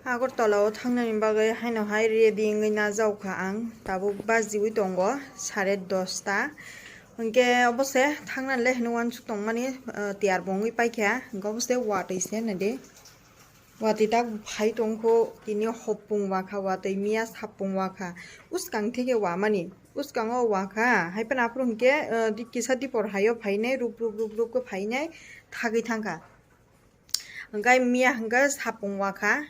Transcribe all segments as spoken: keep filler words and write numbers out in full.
Agartala o thangnani bagwi haino hai ready wngwi najaukha ang, tabuk bajiwi tongo sare dosta. Hwnkhe obo se thangnani le hino uansuk tongmani, ah, tiyar bo wngwi paikha, hwnkhe obo se watwi se naidi. Watwi tak phai tongkho, tini hopung wakha, watwi miya sapung wakha, uskang theke wamani, uskango wakha, hai phano aphuru hwnkhe, ah, di-, kisa dipor haio phainai, rup rup rup rup khe phainai thagwi thangkha. Hwnkhe miya hwnkhe sapung wakha.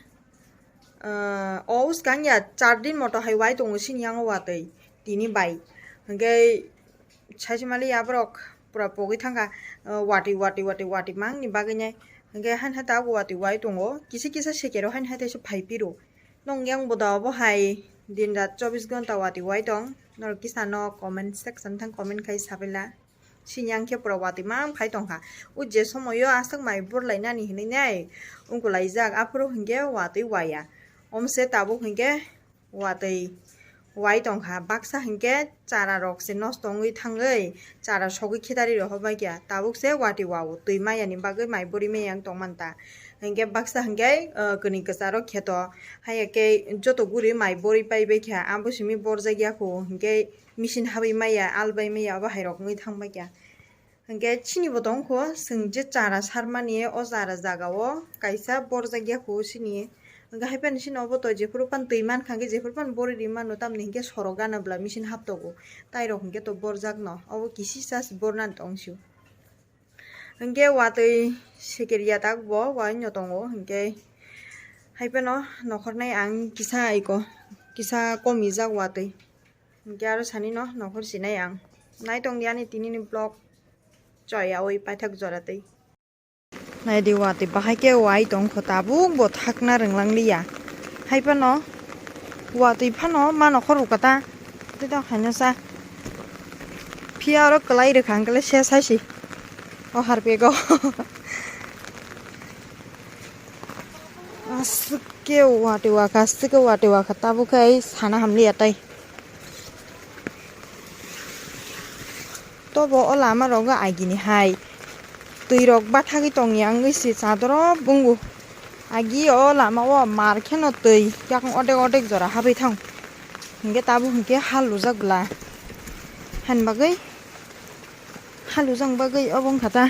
Ah, o uskang ya char din moto hai wai tongo sini yango watwi tini bai. Hwnkhe saisi mali ya borok pura pogwi thangkha, ah, watwi, watwi, watwi, watwi mangni bagwi nai. Hwnkhe haini hai tabuk watwi wai tongo. Kisa kisa sekero haini hai teisa phai phiro. Nong yang boda obo hai din rat chobbish ghonta watwi wai tong. Norok kisa no comment section thang comment khai sabaila. Sini ang khe pura watwi mang phai tongkha. O je somoio aswk mai bor lainani hinwi nai wngkulaijak, aphuru hinkhe watwi waya. Omse tabuk hinkhe watwi wai tongkha. Baksa hinkhe chara rok se nosto wngwi thangwi, chara sogwi khitari rohor baikha. Tabuk se watwi wao, twi mayani bagwi mai bori maya wng tongmanta. Hinkhe baksa hinkhe, ah, kwnwi kwcharo kheto. Haiya khe joto guri mai bori pai baikha. Abo simi borjak yakho hinkhe. Machine habwi maya, al bai maya, obo hai rok wngwi thang bai kha. Hwnkhe chini bo tong kho, chwng je chara sarmani o chara jaga o kaisa borjak ya kho chini. Hwnkhe hai phano chini obo to jephuru phano twi mankha, hwnkhe jephuru phano bori ri mano, tamni hwnkhe sorok gana bwla machine hap tongo, tai rok hwnkhe to borjak no, obo kisi sa se bornani tong sio. Hwnkhe watwi seker ya tak bo, waino tongo, hwnkhe hai phano nokhornai ang kisa aiko, kisa komijak watwi. Hwnkhe aro sanino nokhor sinai ang. Naitong di ani tinini vlog. Choyaui paithak jora twi. Naidi watwi bahai khe wai tongkho tabuk bo thakna rwnglangliya. Hai phano watwi phano ma nokhor rwkha ta. Tei tong khaino sa. Phiya oro kwlai rwkha hwnkhe se saisi. O harpego. Aswk khe watwi wakha, aswk khe watwi wakha, tabuk khe ai sana hamliya tai. Tobo o lama rogo agini hai twi rok bathagwi tongya wngwi se chadoro bungo. Agi o lama o mar kheno twi yakung odek odek jora habwi thang. Hinkhe tabuk hinkhe hal lujak bwla. Hani bagwi hal lujak bagwi obo wngkha ta.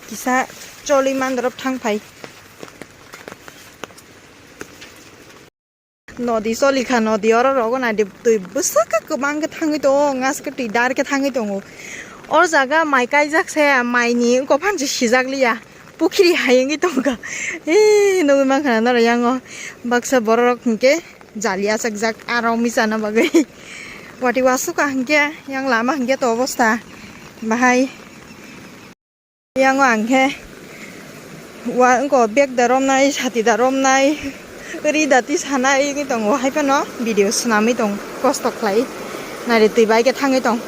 Kisa choli mandorop thang phai. Nodi choli kha, nodi oro rogo naidi twi bwswk khe kwbang khe thangwi tongo, ngaskhe twi dar khe thangwi tongo. O jaga mai kaijak se, mai ni wngkha phan se sijak liya, pukhiri hai wngwi tongkha. Ee, nugwi mankha na norok yango baksa borok rok hinkhe jali achakjak aro misa na bagwi. Watwi wasuk kha hinkhe yang lama hinkhe to obostha bahai. Yang ang khe wa wngko bag da romnai, sati da romnai, ri da tisanai wngwi tongo, hai phano video swnamwi tong, kosto khlai. Naidi twi bai khe thangwi tong,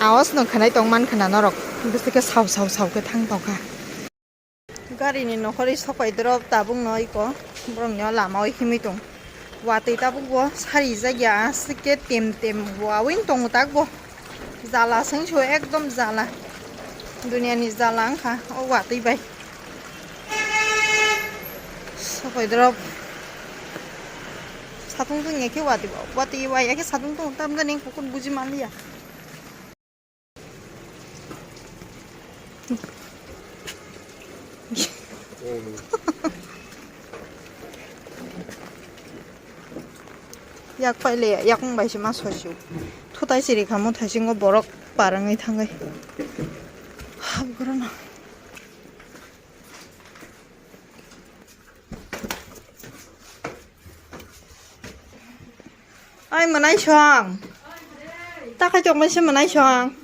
aos no khwnai tong man khwna norok, bwswk khe sao sao sao khe thang tongkha. Gari ni nokhorwi sopai drop tabuk no iko, borok ni o lama o himwi tong. Watwi tabuk bo sarijak ya, aswk khe tem tem wawi tongo tak bo. Jala sengso ekdom jala. Duniya ni jala wngkha o watwi bai. Sopai drop. Satung tungya khe watwi bo. Watwi waya khe satung tung tamjani kukur buji manliya. Yak paile yakung bai se ma soisio. Thutai siri kha muthai singo borok par wngwi thangwi. Hapgorono. Ai mwnai song. Takhai chokmai se mwnai song.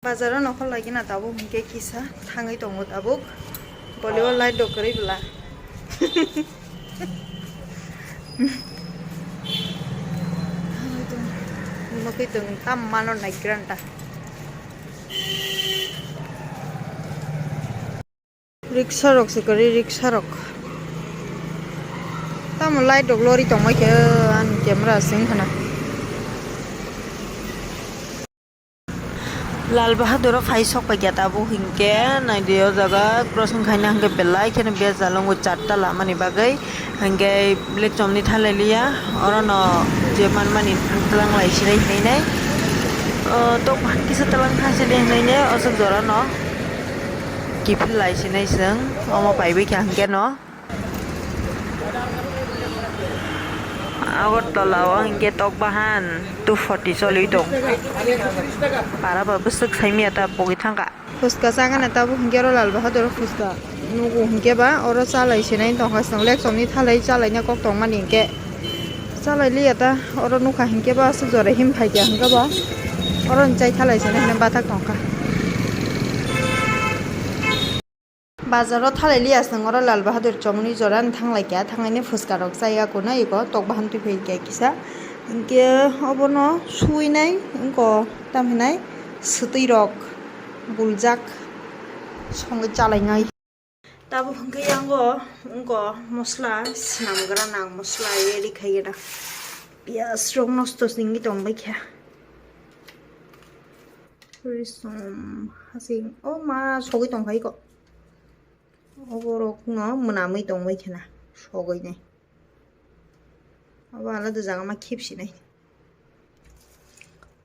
Bazaro nokhor lagi na tabuk hinkhe kisa thangwi tongo tabuk. Bolio light dok kwrwi bwla. Thangwi tong. Mwkhwi tong tam mano nai granta. Riksa rok se kwrwi, riksa rok. Tamo light rok lori tongmai khe ani camera seng khana. Lal Bahadur o phai sok paikha tabuk hinkhe naidi o jaga crossing khaina hinkhe belai kheno bejal wngo charta lamani bagwi hinkhe black chomni thalai liya orono je manmani tlang lai sinai hinai nai o tok bahan kisa tlang thansili hinai nai osok jorano kiphil lai sinai chwng omo paibai kha hinkhe no. Agartala o hinkhe tok bahan two forty choli tong. Para ba bwswk saimya ta pogwi thangkha. Phuska chagana tabuk hinkhe oro Lal Bahadur phuska nugo hinkhe ba oro chalai sinai tongkha chwng lek chomni thalai chalaina kok tongmani hinkhe chalai liya ta oro nukha hinkhe ba aswk jora him phaikha hinkhe ba oro chai thalai sinai hinwi bathak tongkha. Bazar o thalai liya chwng oro Lal Bahadur chomoni jora wng thanglaikha, thanglaini phuska rok chaya kunui eko tok bahan twi phaikha kisa. Hinkhe obono suinai wngkha tamhinai swtwi rok buljak songwi chalainai. Tabuk hinkhe yango wngkha mosla swnamgrana ang mosla ready khaigena. Piyaj rok nosto se wngwi tongbaikha. Risum hasing o ma sogwi tongkha eko. Oborokno mwnamwi tongwi khena sogwi nai. Obo alada jaga ma khipsinai.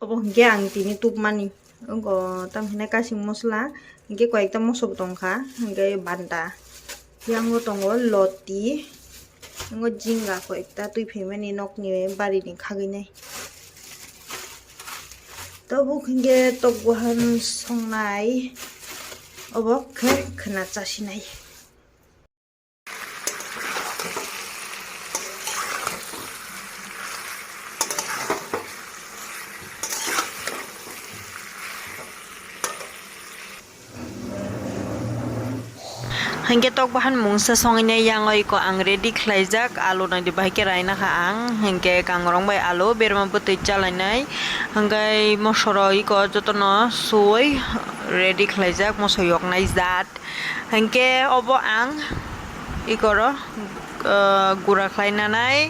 Obo hinkhe ang tini tubmani. Wngkha tamhinai kasing mosla, hinkhe koyekta mosok tongkha, hinkhe banda. Yango tongo loti, yango jinga koyekta twi phaimani nokni barini khagwi nai. Tabuk hinkhe tok buhan songnai, obo khe khwna chasinai. Hinkhe tok bahan mungsa songwi nai yang oi ko ang ready khlaijak, alu nai di bahai khe raina kha ang, hinkhe kangrong bai alu berma bwtwi chalainai, hinkhe mosoro iko jotono suwi ready khlaijak, moso yoknai jat. Hinkhe obo ang ikoro, ah, gura khlai nanai,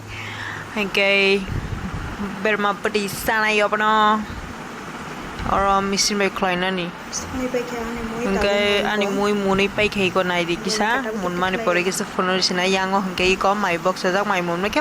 hinkhe berma pwtwi sanai obono oro machine bai khlai nani. Hinkhe ani mui muni paikha iko naidi kisa, munmani pore kisa phone rw sinai yango hinkhe iko mai boksajak mai munmani khe.